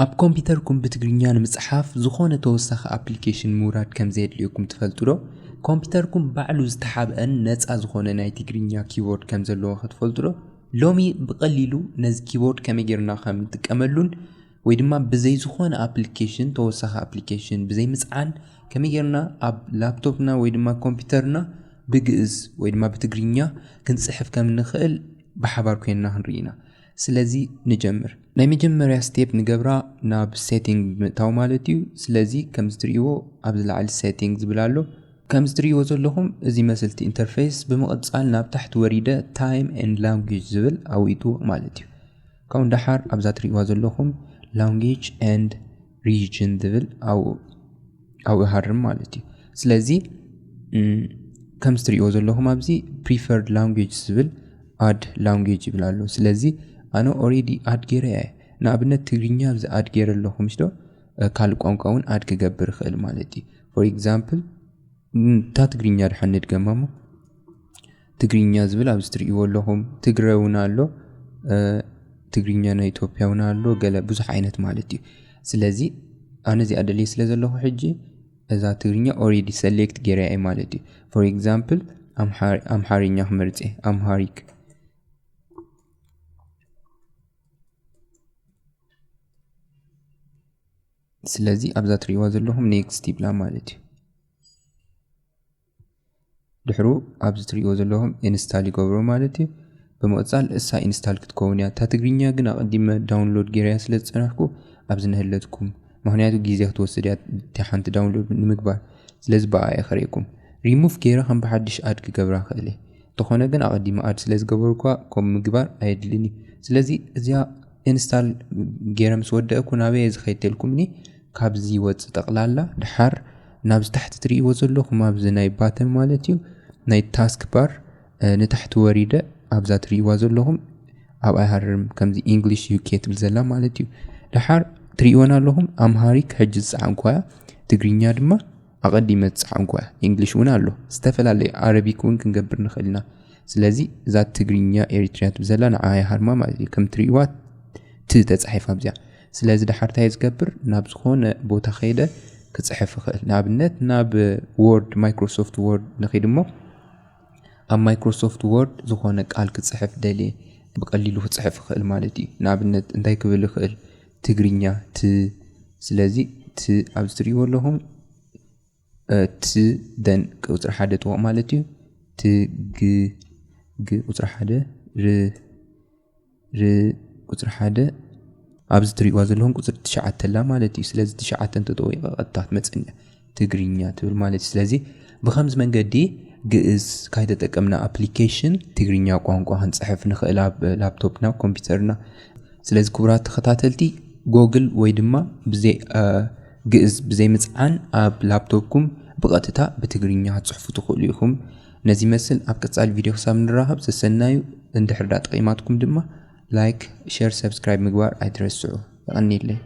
ኣብ ኮምፒውተርኩም ብትግርኛ ንምጽሓፍ ዝኾነ ተወሳኺ ኣፕሊኬሽን ምውራድ ከም ዘየድልየኩም ትፈልጡ ዶ? ኮምፒውተርኩም ባዕሉ ዝተሓብአን ነጻ ዝኾነ ናይ ትግርኛ ኪቦርድ ከም ዘለዎ ክትፈልጡ ዶ? ሎሚ ብቐሊሉ ነዚ ኪቦርድ ከመይ ጌርና ከም ንጥቀመሉን ወይ ድማ ብዘይ ዝኾነ ኣፕሊኬሽን፣ ተወሳኺ ኣፕሊኬሽን ብዘይ ምጽዓን ከመይ ጌርና ኣብ ላፕቶፕና ወይ ድማ ኮምፒውተርና ብግእዝ ወይ ድማ ብትግርኛ ክንጽሕፍ ከም ንኽእል ብሓባር ኮይንና ክንርኢ ኢና። ስለዚ ንጀምር። ናይ መጀመርያ ስቴፕ ንገብራ ናብ ሴቲንግ ብምእታው ማለት እዩ። ስለዚ ከምዚ ትርእይዎ ኣብዚ ላዕሊ ሴቲንግ ዝብል ኣሎ። ከምዚ ትርእይዎ ዘለኹም እዚ መስልቲ ኢንተርፌስ ብምቕጻል ናብ ታሕቲ ወሪደ ታይም ኤንድ ላንጉጅ ዝብል ኣብኡ ይጥውቕ ማለት እዩ። ካብኡ ደሓር ኣብዛ ትርእይዋ ዘለኹም ላንጉጅ ኤንድ ሪጅን ዝብል ኣብኡ ኣብኡ ይሃርም ማለት እዩ። ስለዚ እም፣ ከምዚ ትርእይዎ ዘለኹም ኣብዚ ፕሪፈርድ ላንጉጅ ዝብል ኣድ ላንጉጅ ይብል ኣሎ። ስለዚ ኣነ ኦሬዲ ኣድ ገይረ እየ። ንኣብነት ትግርኛ ኣብዚ ኣድ ገይረ ኣለኹ ምሽ ዶ? እ፣ ካልእ ቋንቋ እውን ኣድ ክገብር ይኽእል ማለት እዩ። ፎር ኤግዛምፕል እታ ትግርኛ ድሓን ንድገማ እሞ ትግርኛ ዝብል ኣብዚ ትርእይዎ ኣለኹም። ትግረ እውን ኣሎ፣ እ፣ ትግርኛ ናይ ኢትዮጵያ እውን ኣሎ፣ ገለ ብዙሕ ዓይነት ማለት እዩ። ስለዚ ኣነ እዚኣ ደልየ ስለ ዘለኹ ሕጂ እዛ ትግርኛ ኦሬዲ ሰሌክት ገይረ እየ ማለት እዩ። ፎር ኤግዛምፕል ኣምሓሪኛ ክመርጽ እየ፣ ኣምሃሪክ። ስለዚ ኣብዛ ትርእይዋ ዘለኹም ኔክስት ይብላ ማለት እዩ። ድሕሩ ኣብዚ ትርእይዎ ዘለኹም ኢንስታል ይገብሮ ማለት እዩ። ብምቕጻል እሳ ኢንስታል ክትከውን እያ። እታ ትግርኛ ግን ኣቐዲመ ዳውንሎድ ገይረያ ስለ ዝጸናሕኩ ኣብዚ ንህለትኩም፣ ምኽንያቱ ግዜ ክትወስድ እያ እቲ ሓንቲ ዳውንሎድ ንምግባር። ስለዚ ብኣ እየ ከርእየኩም። ሪሙቭ ገይረ ከም ብሓድሽ ኣድ ክገብራ ክእል እየ። እንተኾነ ግን ኣቐዲመ ኣድ ስለ ዝገበርኳ ከምኡ ምግባር ኣየድልን እዩ። ስለዚ እዚኣ ኢንስታል ገይረ ምስ ወደእኩ ናበይ እየ ዝኸይድ ተልኩምኒ፣ ካብዚ ይወጽእ ጠቕላላ። ድሓር ናብዚ ታሕቲ ትርእይዎ ዘለኹም ኣብዚ ናይ ባተም ማለት እዩ ናይ ታስክ ባር፣ እ፣ ንታሕቲ ወሪደ ኣብዛ ትርእይዋ ዘለኹም ኣብኣ ይሃርም ከምዚ ኢንግሊሽ ዩ ኬ ትብል ዘላ ማለት እዩ። ድሓር ትርእይወን ኣለኹም ኣምሃሪክ ሕጂ ዝጸዓንኳያ፣ ትግርኛ ድማ ኣቐዲመ ዝጸዓንኳያ። ኢንግሊሽ እውን ኣሎ፣ ዝተፈላለየ ኣረቢክ እውን ክንገብር ንኽእል ኢና። ስለዚ እዛ ትግርኛ ኤሪትሪያ ትብል ዘላ ንዓ ይሃርማ ማለት እዩ። ከም ትርእይዋ ት ተጻሒፋ ኣብዚኣ። ስለዚ ድሓር እንታይ ዝገብር፣ ናብ ዝኾነ ቦታ ከይደ ክጽሕፍ ይኽእል። ንኣብነት ናብ ወርድ፣ ማይክሮሶፍት ወርድ ንኺድ እሞ ኣብ ማይክሮሶፍት ወርድ ዝኾነ ቃል ክጽሕፍ ደልየ ብቐሊሉ ክጽሕፍ ይኽእል ማለት እዩ። ንኣብነት እንታይ ክብል ይኽእል፣ ትግርኛ ት። ስለዚ ት ኣብዚ ትርእይዎ ኣለኹም፣ እ፣ ት ደን ቁጽሪ ሓደ ጥወቕ ማለት እዩ። ት ግ ግ ቁጽሪ ሓደ ር ር ቁጽሪ ሓደ ኣብዚ ትርእይዋ ዘለኹም ቁጽሪ ትሽዓተ ኣላ ማለት እዩ። ስለዚ ትሽዓተ እንተጠዊቐ ቀጥታ ትመጽእኒ እያ ትግርኛ ትብል ማለት እዩ። ስለዚ ብኸምዚ መንገዲ ግእዝ ካይተጠቀምና ኣፕሊኬሽን ትግርኛ ቋንቋ ክንጽሕፍ ንኽእል ኣብ ላፕቶፕና፣ ኮምፒውተርና። ስለዚ ክቡራት ተኸታተልቲ፣ ጎግል ወይ ድማ ብዘይ፣ እ፣ ግእዝ ብዘይ ምጽዓን ኣብ ላፕቶፕኩም ብቐጥታ ብትግርኛ ክትጽሕፉ ትኽእሉ ኢኹም። ነዚ ይመስል። ኣብ ቀጻሊ ቪድዮ ክሳብ ንራኸብ ሰሰናዩ። እንድሕር ዳ ጠቒማትኩም ድማ ላይክ፣ ሼር፣ ሰብስክራይብ ምግባር ኣይትረስዑ። የቐንየለይ።